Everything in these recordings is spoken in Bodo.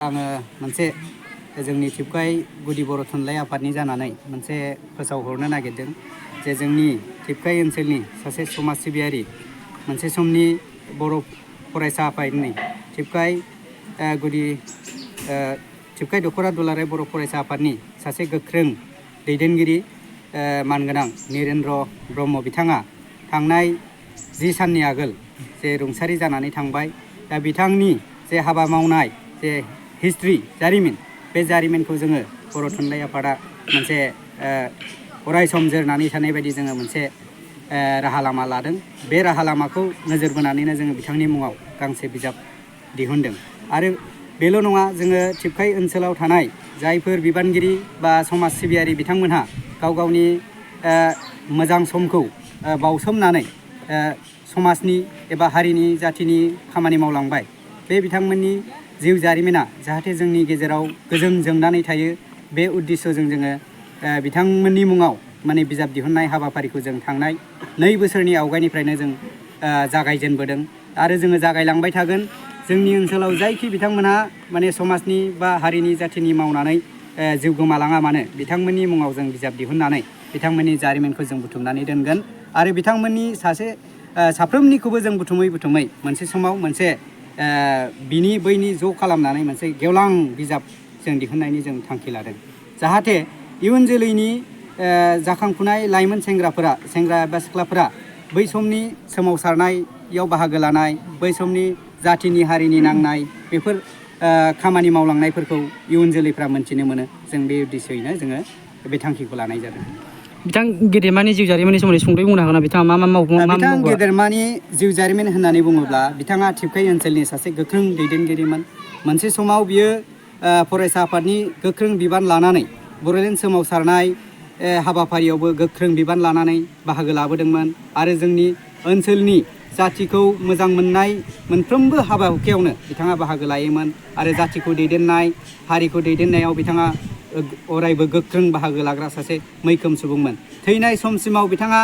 आङो मोनसे जोंनि थिपकाइ गुदि बर' थुनलाइ आफादनि जानानै मोनसे फोसावहरनो नागिरदों जे जोंनि थिपकाइ ओनसोलनि सासे समाज सिबियारि मोनसे समनि बर' फरायसा आफादनि थिपकाइ दख'रा दुलाराय बर' फरायसा आफादनि सासे गोख्रों दैदेनगिरि मानगोनां निरेन्द्र ब्रह्म बिथाङा थांनाय 10 साननि आगोल जे रुंसारि जानानै थांबाय। दा बिथांनि जे हाबा मावनाय जे हिस्ट्रि जारिमिन बे जारिमिनखौ जोङो बर' थुनलाइ आफादा मोनसे अरायसम जोरनानै थानाय बायदि जोङो मोनसे राहा लामा लादों। बे राहा लामाखौ नोजोर बोनानैनो जोङो बिथांनि मुङाव गांसे बिजाब दिहुनदों। आरो बेल' नङा, जोङो थिपकाइ ओनसोलाव थानाय जायफोर बिबानगिरि बा समाज सिबियारि बिथांमोनहा गाव गावनि मोजां समखौ बावसोमनानै समाजनि एबा हारिनि जाथिनि खामानि मावलांबाय, बे बिथांमोननि जिउ जारिमिना जाहाथे जोंनि गेजेराव गोजों जोंनानै थायो, बे उद्देश्यजों जोङो बिथांमोननि मुङाव माने बिजाब दिहुननाय हाबाफारिखौ जों थांनाय 2 बोसोरनि आवगायनिफ्रायनो जों जागायजेनबोदों आरो जोङो जागायलांबाय थागोन। जोंनि ओनसोलाव जायखि बिथांमोनहा माने समाजनि बा हारिनि जाथिनि मावनानै जिउ गोमालाङा मानो, बिथांमोननि मुङाव जों बिजाब दिहुननानै बिथांमोननि जारिमिनखौ जों बुथुमनानै दोनगोन आरो बिथांमोननि साफ्रोमनिखौबो जों बुथुमै मोनसे समाव मोनसे बिनि बैनि ज' खालामनानै मोनसे गेवलां बिजाब जों दिहुननायनि जों थांखि लादों। जाहाथे इयुन जोलैनि जाखांफुनाय लाइमोन सेंग्रा एबा सिख्लाफोरा बै समनि सोमावसारनायाव बाहागो लानाय, बै समनि जाथिनि हारिनि नांनाय बेफोर खामानि मावलांनायफोरखौ इयुन जोलैफ्रा मोनथिनो मोनो। जों बे उद्देश्ययैनो जोङो बे थांखिखौ लानाय जादों। बिथां गेदेमानि जिउ जारिमिननि सोमोन्दै सुंद'यै बुंनो हागोन ना? बिथाङा मा मावो? बिथां गेदेरमानि जिउ जारिमिन होननानै बुङोब्ला बिथाङा थिपकाइ ओनसोलनि सासे गोख्रों दैदेनगिरिमोन। मोनसे समाव बियो फरायसा आफादनि गोख्रों बिबान लानानै बड'लेण्ड सोमावसारनाय हाबाफारियावबो गोख्रों बिबान लानानै बाहागो लाबोदोंमोन आरो जोंनि ओनसोलनि जाथिखौ मोजां मोननाय मोनफ्रोमबो हाबा हुखायावनो बिथाङा बाहागो लायोमोन आरो जाथिखौ दैदेननाय, हारिखौ दैदेननायाव बिथाङा अरायबो गोख्रों बाहागो लाग्रा सासे मैखोम सुबुंमोन। थैनाय समसिमाव बिथाङा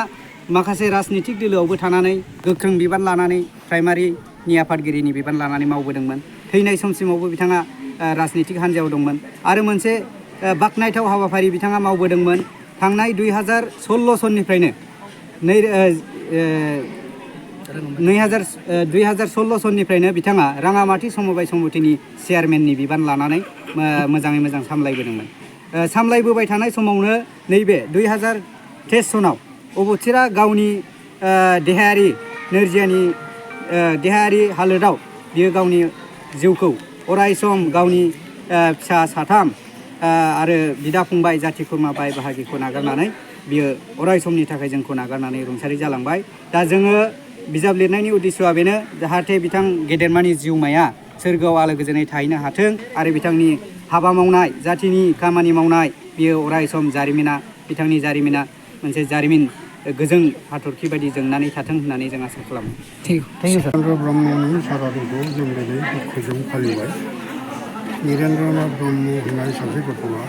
माखासे राजनितिक दोलोआवबो थानानै गोख्रों बिबान लानानै प्राइमारिनि आफादगिरिनि बिबान लानानै मावबोदोंमोन। थैनाय समसिमावबो बिथाङा राजनितिक हान्जायाव दंमोन आरो मोनसे बाख्नायथाव हाबाफारि बिथाङा मावबोदोंमोन। थांनाय 2016 सननिफ्रायनो 2016 सननिफ्रायनो बिथाङा राङामाटि समबाय समितिनि चेयारमेननि बिबान लानानै मोजाङै मोजां सामलायबोदोंमोन। सामलायबोबाय थानाय समावनो नैबे 2023 सनाव अबथिरा गावनि देहायारि हालोदाव बियो गावनि जिउखौ अरायसम गावनि फिसा 3 आरो बिदा फंबाय जाथि खुरमा बाय बाहागिखौ नागारनानै बियो अरायसमनि थाखाय जोंखौ नागारनानै रुंसारि जालांबाय। दा जोङो बिजाब लिरनायनि उद्देश्यआ बेनो, जाहाथे बिथां गेदेरमानि जिउमाया सोरगोआव आलो गोजोनै थाहैनो हाथों आरो बिथांनि हाबा मावनाय, जाथिनि खामानि मावनाय, बियो अरायसम बिथांनि जारिमिना मोनसे जारिमिन गोजों हाथरखि बायदि जोंनानै थाथों होननानै जों आसा खालामो। निरेन्द्र ब्रह्मनि सारादुखौ जों दिनै दुखुजों फालिबाय। निरेन्द्रनाथ ब्रह्म होननाय सासे गथ'आ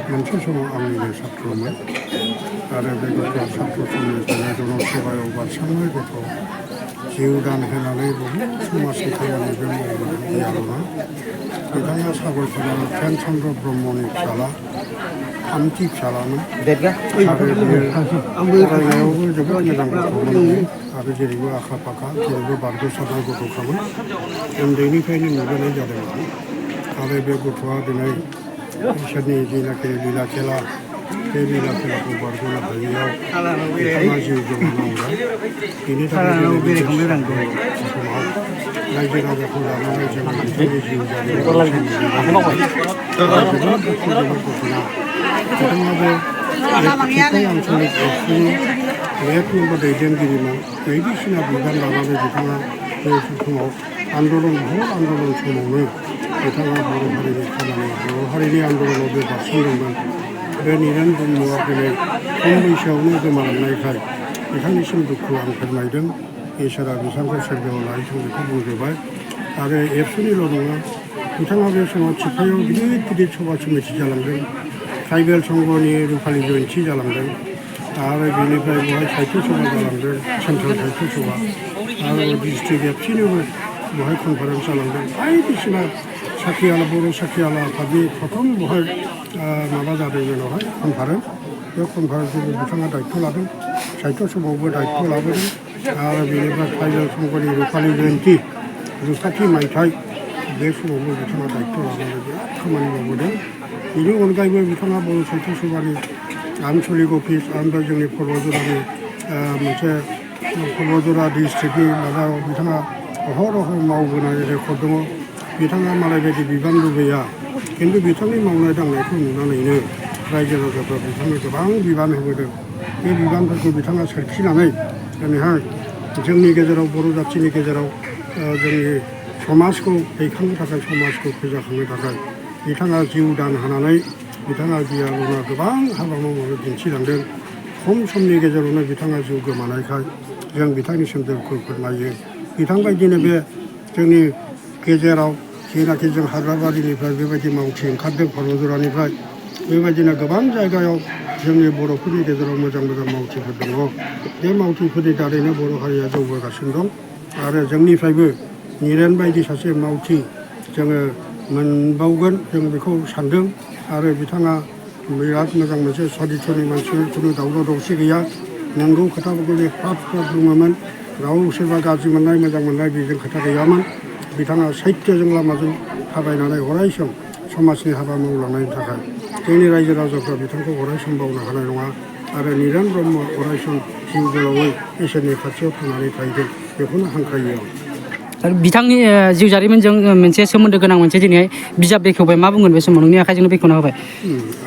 मोनसे समाव आंनिनो छात्रमोन आरो बे गथ'आ छात्र समनिफ्रायनो जनसेबायाव बारसोमनाय गथ', जिउ दान होनानै बहुद समाजनि खामानिबो मावबोदों। गैयाल'ना बिथाङा सागरफारायाव ध्यान चन्द्र ब्रह्मनि फिसाला, 3थि फिसालामोन आरो बियो फरायनायावबो जोबोद मोजां गथ'मोन आरो जेरैबो आखा फाखा, जेरैबो बारग'सारनाय गथ'खामोन। उन्दैनिफ्रायनो नुबोनाय जादोंमोन आरो बे गथ'आ दिनै इसोरनि जिनाखि लीला खेला, बे लीला खेलाखौ बारग'नो हायैयाव बिथाङा जिउ गोमानांबाय। बेनि थाखाय दिनै बे समाव रायजो राजाखौ लानानै जोङो बिथांनि जिउ जारिमिनखौ जोबोद दुखुजों घटना। बिथाङाबो थिपकाइ आन्चलिक एबसुनि एक नम्बर दैदेनगिरिमोन। बायदिसिना बिबान लानानै बिथाङा बे समाव बहुद आन्दलन समावनो बिथाङा बर' हारिनि खामानि, बर' हारिनि आन्दलनाव बे बारसोमदोंमोन। बे निरेन्द्र ब्रह्मआ दिनै खम बैसोआवनो गोमालांनायखाय बिथांनिसिम दुखु आं फोरमायदों। इसोरा बिथांखौ सोरगोआव लाहैथों बेखौ बुंजोबबाय। आरो एबसुनिल' नङा, बिथाङा बे समाव थिपकाइआव गिदिर सभा समिति जालांदों। ट्राइबेल संघनि रुफालि जयन्ति जालांदों आरो बेनिफ्राय बेवहाय साहित्य सभा जालांदों, सेन्ट्रेल साहित्य सभा आरो डिस्ट्रिक्ट एबसुनिबो बेवहाय कनफारेन्स जालांदों। बायदिसिना साखियाला बर' साखियाला आफादनि प्रथम बहाय माबा जादों जेरावहाय कनफारेन्स बे कनफारेन्सआव बिथाङा दायित्व लादों साहित्य सभायावबो दायित्व लाबोदों आरो बेनिफ्राय ट्राइबेल संघनि रुपालि जयन्ती 2000 मायथाइ बे समावबो बिथाङा दायित्व लानानै बिराद खामानि मावबोदों बेनि अनगायैबो बिथाङा बर' साहित्य सभानि आनसलिक अफिस ओमफ्राय जोंनि पर्बतजरानि मोनसे पर्बतजरा डिस्ट्रिक्टनि माबायाव बिथाङा अहरह मावबोनाय रेकर्ड दङ बिथाङा मालाय बायदि बिबान लुबैया खिन्थु बिथांनि मावनाय दांनायखौ नुनानैनो रायजो राजाफ्रा बिथांनो गोबां बिबान होबोदों बे बिबानफोरखौ बिथाङा सोरखिनानै दिनैहाय जोंनि गेजेराव बर' जाथिनि गेजेराव जोंनि समाजखौ दैखांनो थाखाय समाजखौ फोजाखांनो थाखाय बिथाङा जिउ दान होनानै बिथाङा गियाना गोबां हाबा मावनानै दिन्थिलांदों खम समनि गेजेरावनो बिथाङा जिउ गोमानायखाय जों बिथांनि सोमोन्दोखौ फोरमायो बिथां बायदिनो बे जोंनि गेजेराव जेनाखि जों हाग्राबारिनिफ्राय बेबायदि मावथि ओंखारदों पर्बतजरानिफ्राय बेबायदिनो गोबां जायगायाव जोंनि बर'फोरनि गेजेराव मोजां मोजां मावथिफोर दङ बे मावथिफोरनि दारैनो बर' हारिया जौगागासिनो दं आरो जोंनिफ्रायबो निरेन बायदि सासे मावथि जोङो मोनबावगोन जों बेखौ सानदों आरो बिथाङा बिराद मोजां मोनसे सदिसरनि मानसि खुनु दावराव दावसि गैया नंगौ खोथाफोरखौ बे फ्राद फ्राद बुङोमोन राव सोरबा गाज्रि मोननाय मोजां मोननाय बेजों खोथा गैयामोन बिथाङा सैथोजों लामाजों थाबायनानै अराय सम समाजनि हाबा मावलांनायनि थाखाय जोंनि रायजो राजाफ्रा बिथांखौ अराय सम बावनो हानाय नङा आरो निरेन ब्रह्म अराय सम जिउ गोलावै इसोरनि खाथियाव थांनानै थाहैगोन बेखौनो हांख्रायो आं बिथांनि जिउ जारिमिनजों मोनसे सोमोन्दो गोनां मोनसे दिनैहाय बिजाब बेखेवबाय मा बुंगोन बे समाव नोंनि आखाइजोंनो बेखेवना होबाय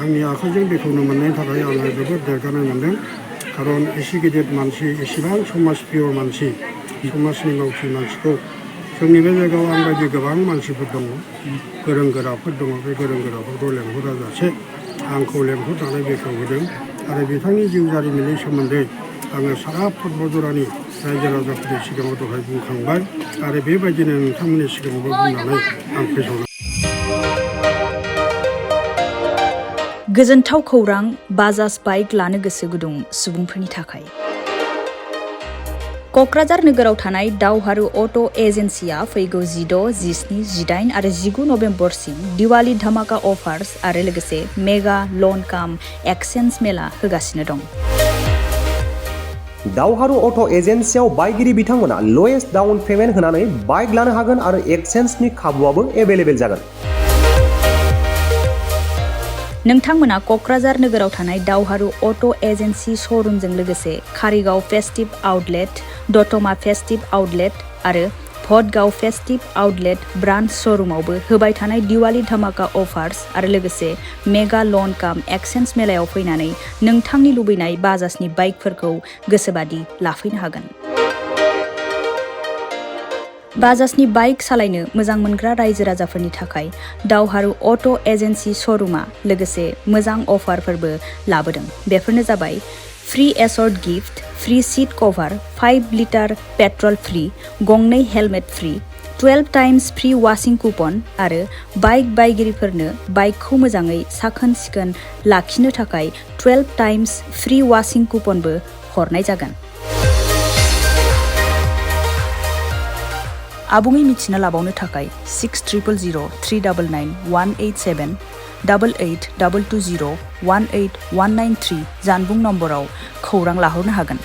आंनि आखाइजों बेखेवनो मोननायनि थाखाय आङो जोबोद देरगानाय मोनदों खारन एसे गिदिर मानसि एसेबां समाज प्रिय मानसि समाजनि मावथि मानसिखौ जोंनि बे जायगायाव आं बायदि गोबां मानसिफोर दङ गोरों गोराफोर दङ बे गोरों गोराफोरखौ लेंहराजासे आंखौ लेंहरनानै बेखेवहोदों आरो बिथांनि जिउ जारिमिननि सोमोन्दै आङो सारा पर्बतजरानि रायजो राजाफोरनि सिगाङाव दहाय बुंखांबाय आरो बेबायदिनो नोंथांमोननि सिगाङावबो बुंनानै आं फोसावनो गोजोनथाव खौरां बाजाज बाइक लानो गोसो गुदुं सुबुंफोरनि थाखाय क'क्राझार नोगोराव थानाय दावहारु अट' एजेन्सिया फैगौ 16, 17, 18 आरो 19 नभेम्बरसिम दिवाली धामाका अफार्स आरो लोगोसे मेगा लन काम एक्सचेन्ज मेला होगासिनो दं दावहारु अट' एजेन्सियाव बायगिरि बिथांमोना लवेस्ट डाउन पेमेन्ट होनानै बाइक लानो हागोन आरो एक्सचेन्जनि खाबुआबो एभेलेबेल जागोन नोंथांमोना क'क्राझार नोगोराव थानाय दावहारु अट' एजेन्सि श'रुमजों लोगोसे कारिगाव फेस्टिभ आउटलेट दतमा फेस्टिभ आउटलेट आरो भटगाव फेस्टिभ आउटलेट ब्रान्च श'रुमावबो होबाय थानाय दिवाली धामाका अफार्स आरो लोगोसे मेगा लन काम एक्सचेन्ज मेलायाव फैनानै नोंथांनि लुबैनाय बाजाजनि बाइकफोरखौ गोसोबादि लाफैनो हागोन बाजाजनि बाइक सालायनो मोजां मोनग्रा रायजो राजाफोरनि थाखाय दावहारु अट' एजेन्सि श'रुमा लोगोसे मोजां अफारफोरबो लाबोदों बेफोरनो जाबाय free assured gift free seat cover 5 litre petrol free गंनै helmet free 12 times free washing coupon आरो बाइक बायगिरिफोरनो बाइकखौ मोजाङै साखोन सिखोन लाखिनो थाखाय 12 टाइम्स फ्री वाशिं कुपनबो हरनाय जागोन आबुङै मिथिना लाबावनो थाखाय 60000399 187 88 220 18193 जानबुं नम्बराव खौरां लाहरनो हागोन।